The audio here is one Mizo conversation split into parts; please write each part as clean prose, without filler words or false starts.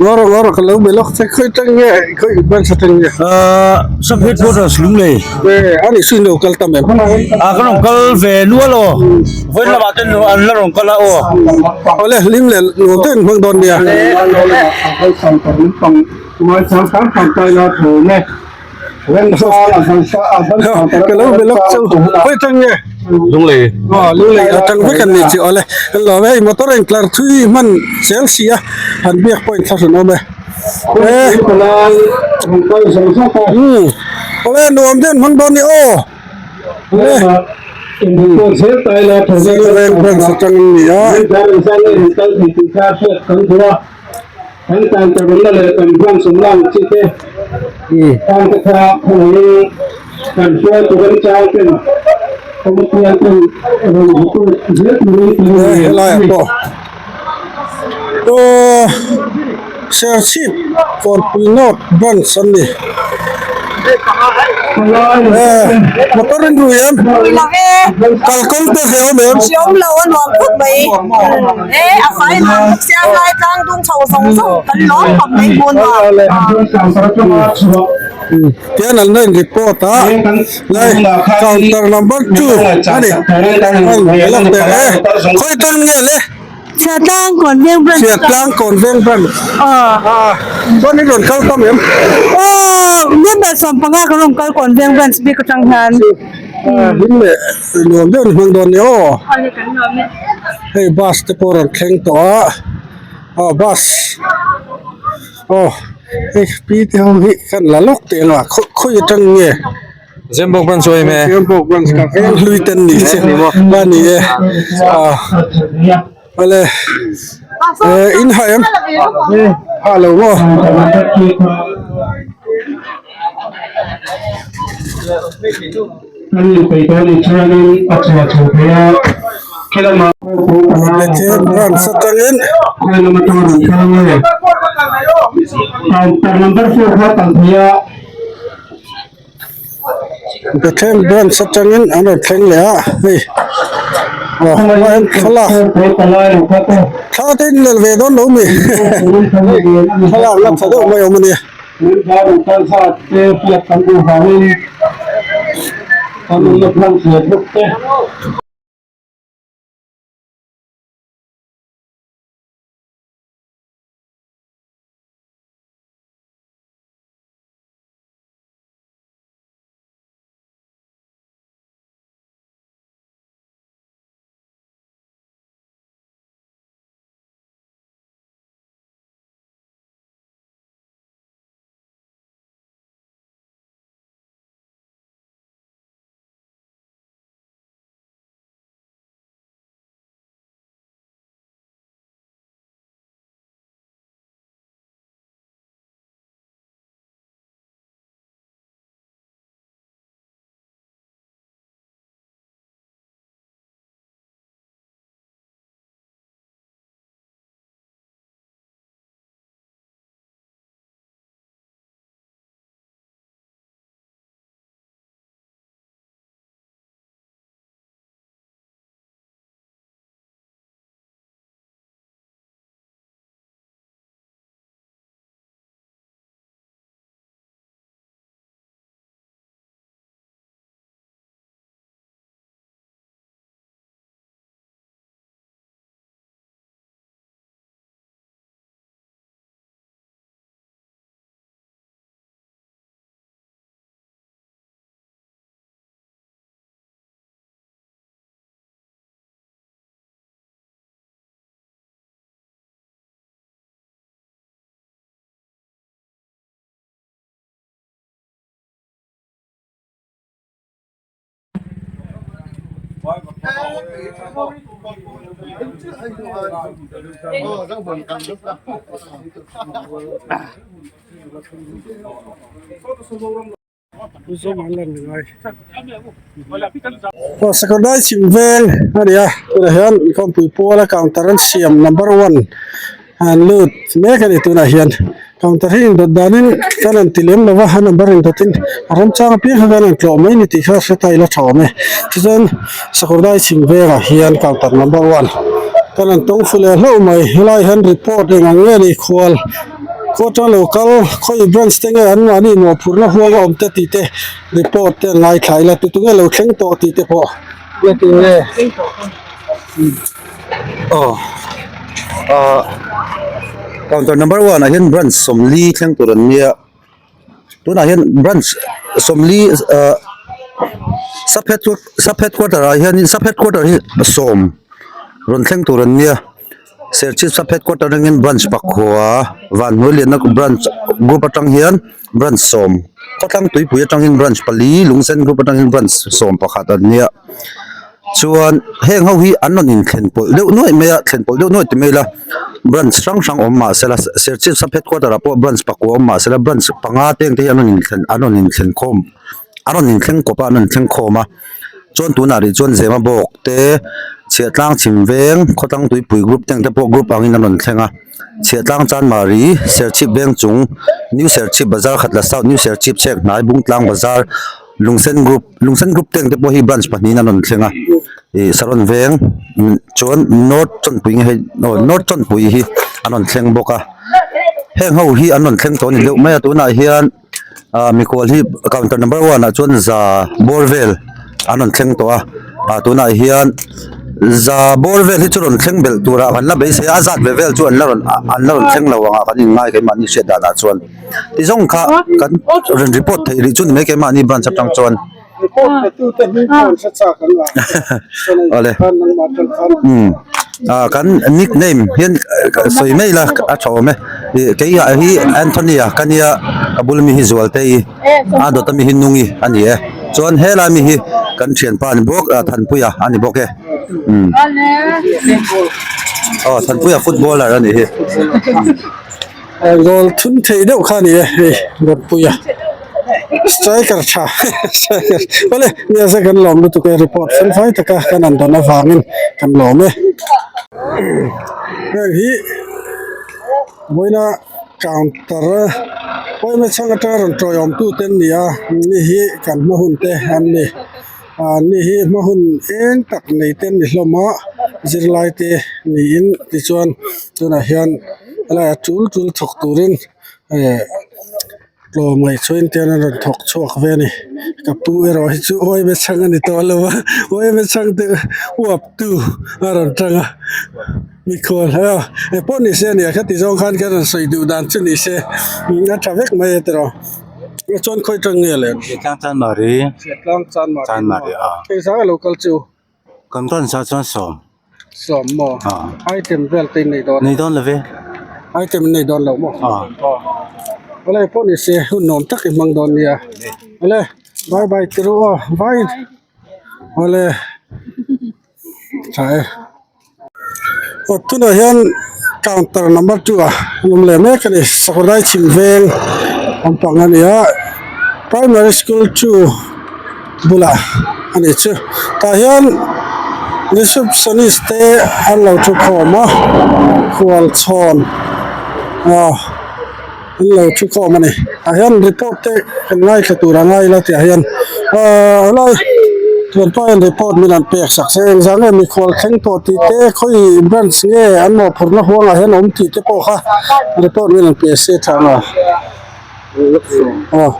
Ngawr ngawr ka lo be lawk che khawi tang nge khawi branch atang nge ahh sub headquarters Lunglei e ani suin lo kal tam em ah ka rawn kal ve nual aw vawiin lamah te an la rawn kal a aw awle hlim leh nuam deuh in hmang dawn nia. Ka lo be lawk chu khawi tang nge Lunglei aw Lunglei atang vek an ni chu awle kan lawm e hei motor a intlar thui hman zel si a han biak pawh inthlahrun awm e e awle nuam deuh an hmang dawn ni aw awle Zirveng branch atang an ni a. Kan tan tarunna leh kan hman sawmna ang chi te tan te kha khawngaihin kan hruaitu kan chang ten Committee ten rawn hmutu zel turin kan He ngen helai a ah ni. pawh aw Serchhip Kawnpui North Branch an ni. Motor in rui em? Rui lo e. Kalkawng te hreh awm em? Hreh awm lo a nuam khawp mai. E a fai nuam bawk sia lai tlang dung chho zawng zawng kan lawm khawp mai hmun nuam. Tian an la in report a lai counter number 2 ani. An lak teh e. Khawi tang nge le? Chhiatlang Kawnveng Branch. Chhiatlang Kawnveng Branch. Aw. Chuan i rawn kal tam em? Aw, member 15 ka rawn kal Kawnveng Branch bik atang hian. Hlim leh nuam deuh ni hmang dawn ni aw. Aw ni kan nuam e. Hei bus te pawh rawn thleng tawh a. Aw bus. Aw hei pi te ho hi kan la lawk teh ang a khawi atang nge? Zembawk branch chu em e. Zembawk branch ka veng hlui ten ni che a ni e. Awle in ha em? Ha lo maw? Bethel branch atangin Bethel branch atangin an rawn thleng leh a hei aw hmaiin thlalak thla te in lel ve dawn lo mi thlalak la tha deuh mai awm a nia. Aw sakawrdai chhim veng a ni a tunah hian inkhawmpui puala counter an siam number one an lut mek a ni tunah hian counter hi indawt danin kan han ti lem lo va a number indawtin a remchang apiang kha kan han tlawh mai ni tih kha hre ta ila tha awm e tichuan sakawrdai chhim vengah hian counter number one kan han tawng fu leh hlauh mai helai hian report eng ang nge ni khual. Khaw atang lo kal khawi branch te nge an mahni mawhphurhna huang a awm te tih te report te an ngaithla ila tu tunge lo thleng tawh tih te pawh nia ti nge aw ah counter number one ah hian branch sawmli thleng tur an nia tunah hian branch sawmli ah sub sub headquarter ah hianin sub headquarter hi sawm rawn thleng tur an nia. Serchhip sub headquarter atangin branch pakua Vanhnuailianna branch group atang hian branch sawm khawthlang tuipui atangin branch pali Lungsen group atangin branch sawm pakhat an nia chuan heng ho hi an rawn inthlen pawlh deuh nuaih mai a thlen pawlh deuh nuaih ti mai ila branch hrang hrang awm mah sela Serchhip sub headquarter ah pawh branch pakua awm mah sela branch panga te ang te hi an rawn inthlen an rawn inthlen khawm an rawn inthleng kawp a an rawn thleng khawm a. Chuan tunah rih chuan Zema bawk te Chhiahtlang chhim veng Khawtlang tuipui group te ang te pawh group angin an rawn thleng a Chhiahtlang Chanmari Serchhip veng chung New Serchhip Bazar Khatla South New Serchhip Chhek hnai Bungtlang Bazar Lungsen group Lungsen group te ang te pawh hi branch pahnihin an rawn thleng a ih Saron veng chuan North Chawnpui nge hei aw North Chawnpui hi an rawn thleng bawk a heng ho hi an rawn thleng tawh a ni deuh mai a tunah hian. Ah mikhual hi counter number one ah chuan za bawr vel an rawn thleng tawh a ah tunah hian za bawr vel hi chu rawn thleng belh turah kan la beisei a a zat ve vel chu an la rawn an la rawn thleng lo ang a kan inngai keimahni hriat danah chuan ti zawng kha kan rawn report theih rih chu ni mai keimahni branch atang chuan. Report pe tu te hming pawh an hre chak ang a Awle umm ah kan nickname hian sawi mai ila a tha awm e ih kei ah hi Anthony a ka nia ka bul mi hi Zualtei a dawt ami hi Nungi a ni e chuan helai mi hi kan thianpa a ni bawk ah Thanpuia a ni bawk e umm aw Thanpuia footballer a nih hi. Goal thun theih deuh kha a ni e hei Rawtpuia striker tha striker awle nia zet kan lawm lutuk e report fel fai taka kan han dawn avangin kan lawm e heng hi vawiina counter pawimawh chhang atanga rawn tawiawm tute an ni a ni hi kan hma hun te an ni. Ah ni hi hma hun eng tak nei te an ni hlawm a zirlai te niin tichuan tunah hian helaiah tul tul thawk turin eh tlawm ngaihchhuain te an rawn thawk chhuak ve a ni ka pu erawh hi chu uaime chhang a ni tawh lo a uaime chhang te uap tu a rawn tang a mikhual a engpawh ni se a nia khati zawng khan ka rawn sawi duh dan chu ni se a tha vek mai a tiraw. Chuan khawi tang nge le? Tlang chan mari. Tlang chan mari. Chan mari a. Hei zang alo kal chu. Kan rawn sa chuan sawm. Sawm maw? A. Item vel te in nei dawn. Nei dawn lo ve. Item in nei dawn lo maw? A. Awle pawh ni se hun nuam tak i hmang dawn nia. Awle bye bye ti ru aw bye. Awle tha e. Aw tunah hian counter number two ah an awm leh mek a ni sakawrdai chhim veng lampang a ni a primary school two bulah a ni chu tah hian receptionist te an lo thu khawm a khual chhawn ah an lo thu khawm a ni tah hian report te kan ngaithla tur a ngai ila tih ah hian ahh helai thianpa hian report min han pek sak se engzah nge mikhual thleng tawh tih te khawi branch nge an mawhphurhna huangah hian awm tih te pawh kha report min han pe se tha ang a aw.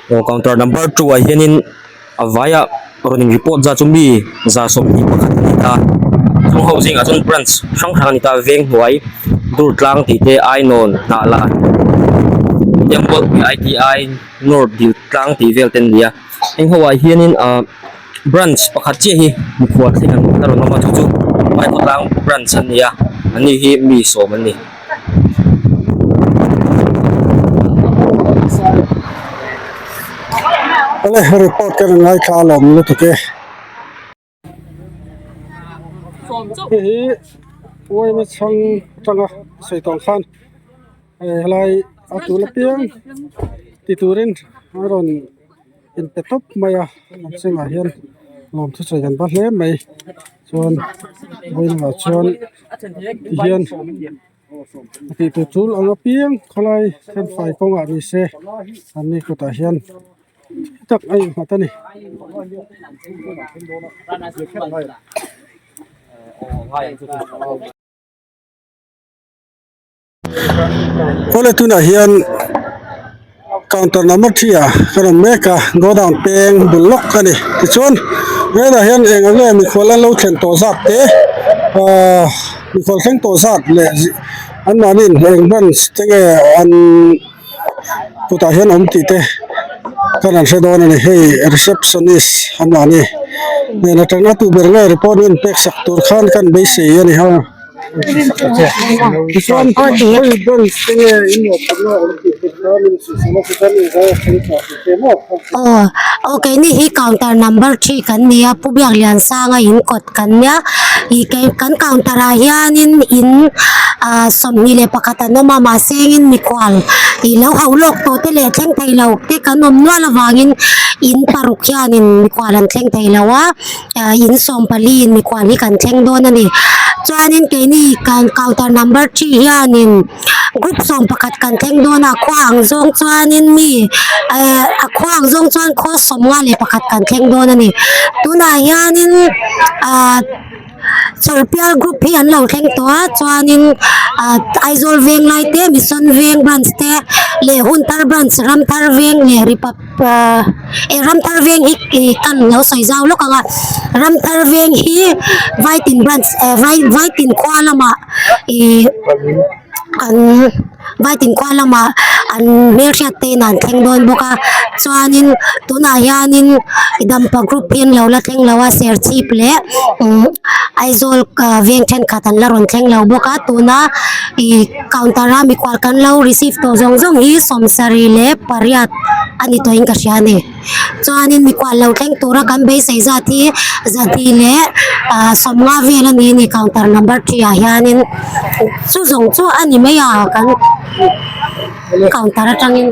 Aw counter number two ah hianin a vaiah. rawn in report zat chu mi 121 a ni ta chung ho zingah chuan branch hrang hrang a ni ta Venghnuai Durtlang tih te Ainawn Hnahlan Temple I_T_I North Diltlang tih vel te an ni a heng ho ah hianin ahh branch pakhat chiah hi mikhual thleng an la rawn awm a chu chu Vaikhawtlang branch an ni a an ni hi mi sawm an ni. Awle report ka rawn ngaithla alawm lutuk e. Hei hi uaina chhang atanga sawi tawng khan hei helai a tul apiang ti turin a rawn inpe tawp mai a an chungah hian lawmthu sawi kan va hle mai chuan vawiinah chuan tihian a tih tur tul ang apiang khawlai thenfai kawngah ni se an ni kutah hian tak a innghat a ni. Awle tunah hian counter number 3 ah ka rawn mek a godown peng bul lawk a ni tichuan velah hian eng ang nge mikhual an lo thlen tawh zat te ahh mikhual thleng tawh zat leh anmahni eng branch te nge an kutah hian awm tih te ka rawn hre dawn a ni hei receptionist anmahni hnen atang a tu ber nge report in pek sak tur khan kan beisei a ni ho tichuan hei branch te nge in mawhphurhna awm tih te kha min hrilh sak a chuan in zai a thleng tha tih te maw Aw aw keini hi counter number 3 kan ni a Pu Biakliansanga in kawt kan nia ih kan counter ah hianin in ah 21 an awm a mahse engin mikhual ih lo hauh lawk tawh te leh thleng thei lo te kan awm nual avangin in paruk hianin mikhual an thleng thei lo a ah in 14 in mikhual hi kan thleng dawn a ni chuanin keini kan counter number 3 hianin group 11 kan thleng dawn a khua ang zawng chuanin mi eh a khua ang zawng chuan khaw 51 kan thleng dawn a ni tunah hianin ah. Chawlhpial group hi an lo thleng tawh a chuanin ah Aizawl veng lai te Mission veng branch te leh Hunthar branch Ramthar veng leh Ripap ah eh Ramthar veng hi ih kan lo sawi zau lawk ang a Ramthar veng hi Vaitin branch eh vai Vaitin khua lamah ih an Vaitin khua lamah an hmelhriat te in an thleng dawn bawk a chuanin tunah hianin Dampa group hi an lo la thleng lo a Serchhip leh umm Aizawl veng thenkhat an la rawn thleng lo bawk a tuna ih counter a mikhual kan lo receive tawh zawng zawng hi 78 a ni tawhin ka hria a ni chuanin mikhual lo thleng tura kan beisei zat hi 200 leh ah 50 vel a ni a ni counter number 3 ah hianin. Chu zawng chu a ni mai a kan counter atangin.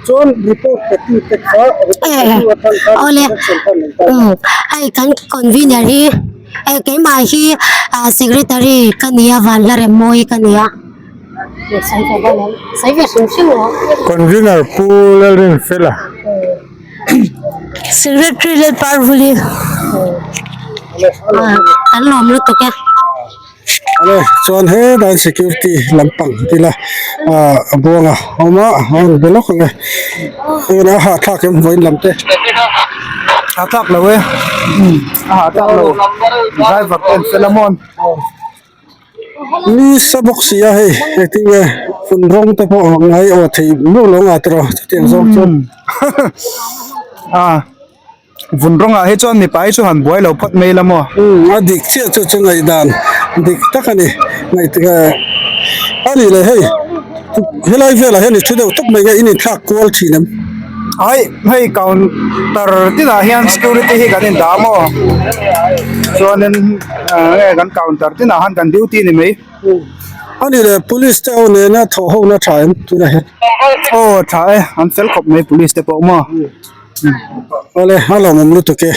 Chuan report pe tu te kha report pe tu atang khan Awle correction khan an tan umm hei kan convener hi hei keimah hi ah secretary ka ni a Vanhlaremmawi ka ni a. Convener Pu Lalrinfela. Secretary Lalparvuli kan lawm lutuk e. Awle chuan hetlai security lampang tila ah a buanga a awm a a rawn be lawk ang e heng a hahthlak em vawiin lam te hahthlak lo e a hahthlak lo driver te an fel a mawn ni sa bawk si a hei engtin nge vun rawng te pawh ngai aw theih meuh lo nga tiraw chutiang zawng chuan a. Vun rawngah hi chuan mipa hi chu han buai lo phawt mai la maw? Umm a dik chiah chu chu ngaihdan dik tak a ni. Ngaihtuah eh a nih leh hei helai velah hian i thu deuh tawp mai nge in inthlak kual thin em? Ai hei counter tinah hian security hi kan indah a maw? Chuanin nge kan counter tinah khan kan duty ni mai. A nih leh police te ho nena thawh ho na tha em tunah hian? Aw tha e an fel khawp mai police te pawh maw? Awle a lawmawm lutuk e.